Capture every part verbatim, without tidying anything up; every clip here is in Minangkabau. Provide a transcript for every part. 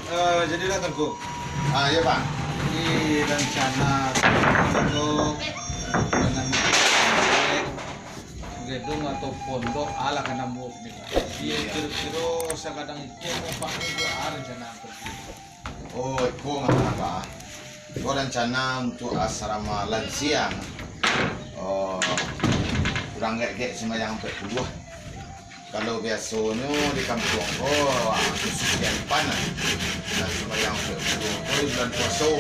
Eh, jadilah, Tuanku. Ah, ya, Pak. Jadi, rencana untuk bangunan gedung atau pondok alah ka namuah ni, Pak. Jadi, iya, kiro-kiro sagadang itu, Pak, itu a rencana. Oh, iko mah, Pak. Iko rencana untuk asrama lansia. Oh, urang gaek-gaek sumbayang ampek puluah. Kalau biasonyo di kampuang ko, ah, khusus di Ampan, ah. Nah, sumbayang ampek puluah ko di bulan puaso.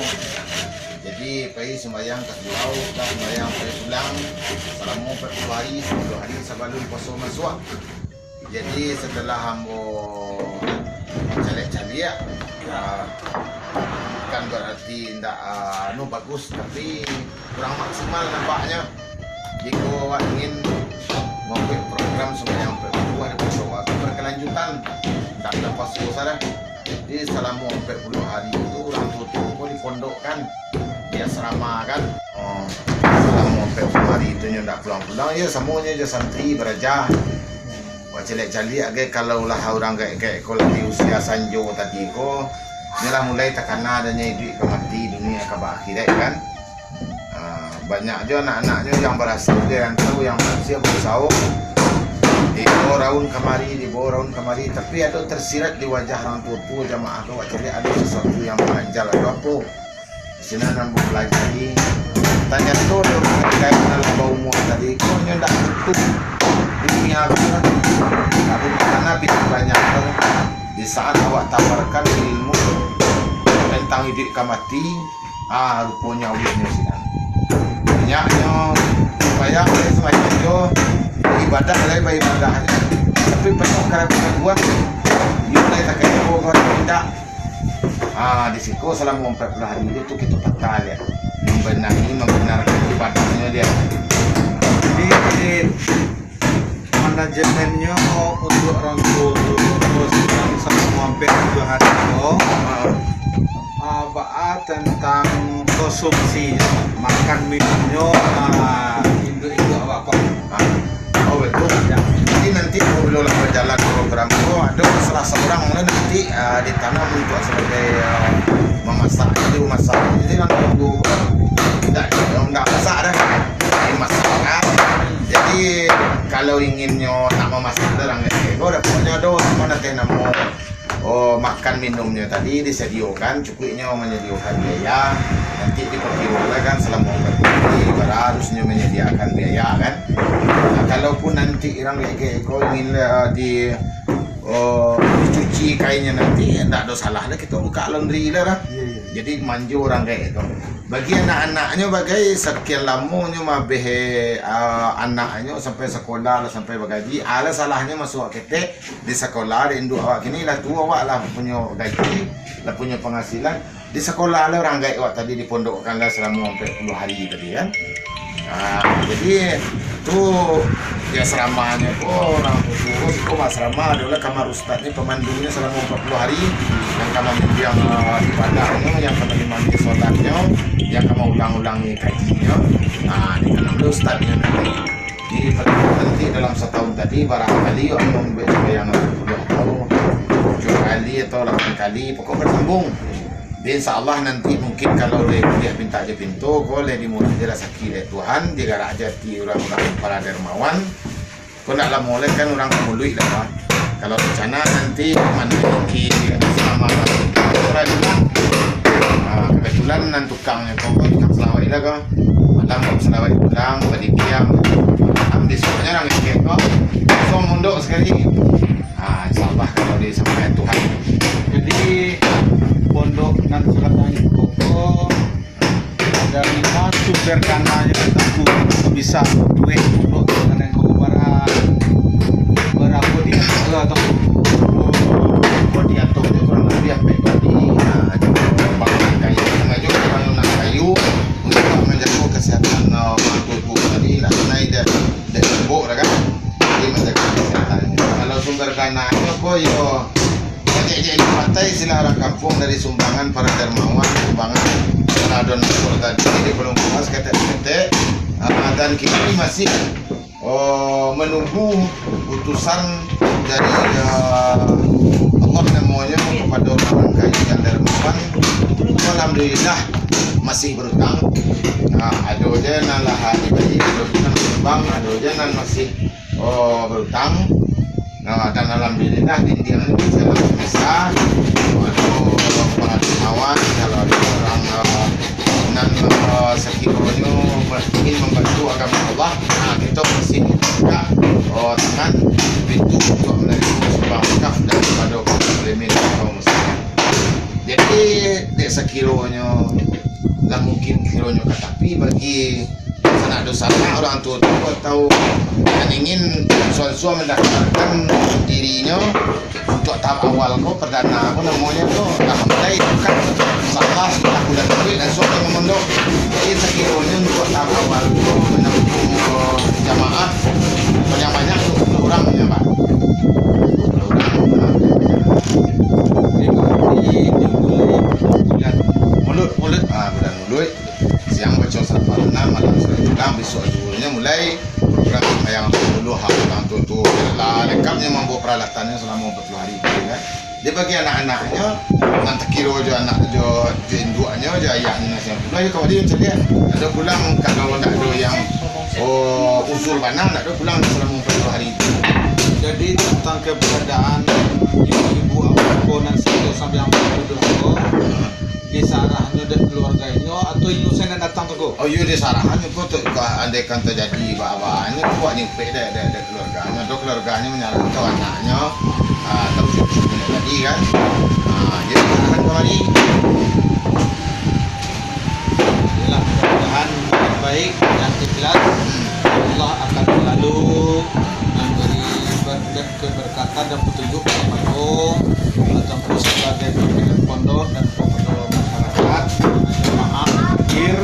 Jadi, pai sumbayang ka surau, ka sumbayang pai pulang, salamo ampek puluah hari, sapuluah hari sabalun puaso masuak. Jadi, setelah ambo caliak-caliak, ah, bukan berarti indak, ah, anu, bagus, tapi kurang maksimal nampaknyo. Jikok awak ingin mambuek program sumbayang ampek puluah di puaso, awak berkelanjutan, indak ado puaso sajo. Jadi, salamo ampek puluah hari tu, urang tuo-tuo ko dipondokkan, diasramakan. Oh, salamo ampek puluah hari tu nyo ndak pulang-pulang, yo, samonyo jo santri baraja. Wak caliak-caliak ge, kalau lah urang gaek-gaek ko lah di usia sanjo tadi ko, nyo lah mulai takana adonyo iduik ka mati, dunia ka ba akhirat, kan. Ah, banyak jo anak-anaknyo yang barasai dari rantau, yang barusia barusaho, dibawo raun kamari, dibawo raun kamari, tapi ado tersirat di wajah urang tuo-tuo jamaah tu, wak caliak ado sasuatu yang mangganjal atau apo. Di sinan ambo balajari, tanyato dek urang nan lah baumua tadi, kok nyo ndak tutuik dunia ko lah. Tapi karano pintu banyak tu, di saat awak tawarkan ilmu tentang iduik ka mati, ah, ruponyo awiknyo sinan. Banyaknyo sumbayang lai sumbayang jo, ibadah lai baibadah, tapi penuh karaguan-karaguan, iyo lai takah ko, ko indak. Ah, di siko salamo ampek puluah hari tu, tu kito patah liak, mambenahi, mambenarkan ibadahnyo liak. Jadi, manajemennyo untuk urang tuo tu, terus salamo ampek puluah hari tu, ah, baa tentang konsumsi, makan minumnyo, ah, induak-induak awak ko. Ah. Oh, betul. Ya. Jadi nanti apabila lah bajalan program tu, ado salah saurang lah nanti, ah, ditanam untuk sebagai, ah, mamasak. Jadi mamasak. Jadi urang tuo tu, ah, indak, indak masak dah. Jadi masak, kan. Jadi kalau inginnyo nak mamasak dah, urang kecek ko, dah pokoknyo ado, apo nanti namo, oh, makan minumnyo tadi disadiokan, cukuiknyo manyadiokan biaya, nanti dipakirokan salamo ampek puluah hari, bara harusnyo manyadiakan biaya, kan. Nah, kalaupun nanti urang gaek-gaek ko ingin, eh, di, oh, dicuci kainnyo nanti, ndak ado salah lah kito buka laundry lah, lah. Iya, iya. Jadi manjo urang gaek ko. Bagi anak-anaknyo, bagai sakian lamonyo mabeh, eh, anaknyo sampai sakolah lah, sampai bagaji, alah salahnyo masuak ketek, di sakolah, dek induak awak kini lah tuo, awak lah punyo gaji, lah punyo pangasilan. Di sakolah lah urang gaek awak tadi, dipondokkan lah salamo ampek puluah hari tadi, kan. Ah, jadi tu di asramanyo ko, urang tuo-tuo siko baasrama, adolah kamar ustadnyo, pamandunyo salamo ampek puluah hari, yang ka mambimbing, ah, ibadahnyo, yang ka maimami solatnyo, yang ka maulang-ulangi kajinyo. Ah, di dalam tu ustadnyo nanti. Jadi, nanti dalam satahun tadi, barangkali awak mambuek sumbayang ampek puluah atau tujuah kali atau lapan kali, pokok basambung. Jadi, insya Allah nanti mungkin kalau lai kuliah pintak jo pinto, ko lai dimurah jo rasaki dek Tuhan, digarak jo ati urang-urang para dermawan. Ko ndak lamo lai kan urang ka muluik dah, Pak. Kalau rencana nanti manaiki asrama urang dulu. Ah, kebetulan nan tukangnyo ko, ko tukang salawaik lah ko. Malam ko salawaik pulang, badikiam. Malam bisuaknyo urang ngecek ko, langsung mondok sakali. Ah, insya Allah kalau disampaikan Tuhan. Jadi, pondok nan sakarang iko ko, dari ma sumber dananyo tu bisa duit pondok nan ko bara-, bara ko diatur atau ko diatur tu kurang lebih ampek kali. Nah, bangunan kayu, sengaja bangunan kayu untuk menjaga kesehatan, uh, orang tua tadi, nak naik dari, dari lembok dah kan. Jadi, menjaga kesehatan. Kalau sumber dananyo ko, yo, ejek-ejek di pantai, istilah urang kampuang, dari sumbangan para dermawan, sumbangan para donatur tadi, di Palungguah, saketek-saketek. Ah, dan kini masih, oh, menunggu putusan dari, ah, Allah namonyo kapado urang kayo yang darmawan. Alhamdulillah, masih barutang. Nah, ado je nan lah dibayia, ado je nan manyumbang, ado je nan masih, oh, barutang. Nah, dan alhamdulillah, dindiang ni bisa lah biasa. Ado pangadu awan, kalau ado urang, eh, nan, eh, sakironyo ingin mambantu agama Allah, nah, kito masih buka, oh, tangan, pintu untuak manarimo sumbang wakaf daripado kaum muslimin, kaum muslimin. Jadi, dek sakironyo lah mungkin kironyo ka tapi bagi sanak dosanak, urang tuo-tuo, atau nan ingin suan-suan mandaftarkan dirinyo untuak tahap awal ko, perdana ko namonyo ko, alhamdulillah, buka. Insyaallah, sudah bulan April, langsung ka mamondok. Jadi, sakironyo untuak tahap awal ko, manampuang jamaah banyak-banyak, dua puluh urang nyo, Pak. Dua puluh urang, nah, banyak-banyak. Jadi, mulai bulan Maulud, Maulud, ah, bulan Maulud. Siang baco surah Al-Falaq, malam surah Al-Falaq, bisuak zuhurnyo mulai program sumbayang subuh, ha, urang tuo-tuo lah lengkapnyo mambaok paralatannyo salamo ampek puluah hari tu, kan. Jadi bagi anak-anaknyo, nan takiro jo anak jo, jo induaknyo, jo ayahnyo nan sampulo, yo kawali caliak. Ado pulang, kalau ndak ado yang, oh, uzur bana, ndak ado pulang salamo ampek puluah hari tu. Jadi tentang keberadaan ibu-ibu awak ko nan satu sampai yang ko, disarahnyo dek keluarganyo atau inyo sajo nan datang tu ko? Oh, iyo, disarahnyo ko tu, ka, andaikan tajadi baa-baanyo tu, buek nyumpek dek, dek, dek keluarganyo. Tu keluarganyo manyarahkan anaknyo, ah, atau cucunyo tadi kan. Ah, jadi sarahan kamari. Yalah, mudah-mudahan niat baik dan ikhlas, Allah akan selalu memberi berkat, keberkatan dan petunjuk kepada Tuanku sebagai pimpinan pondok dan kepada masyarakat, jemaah hadir,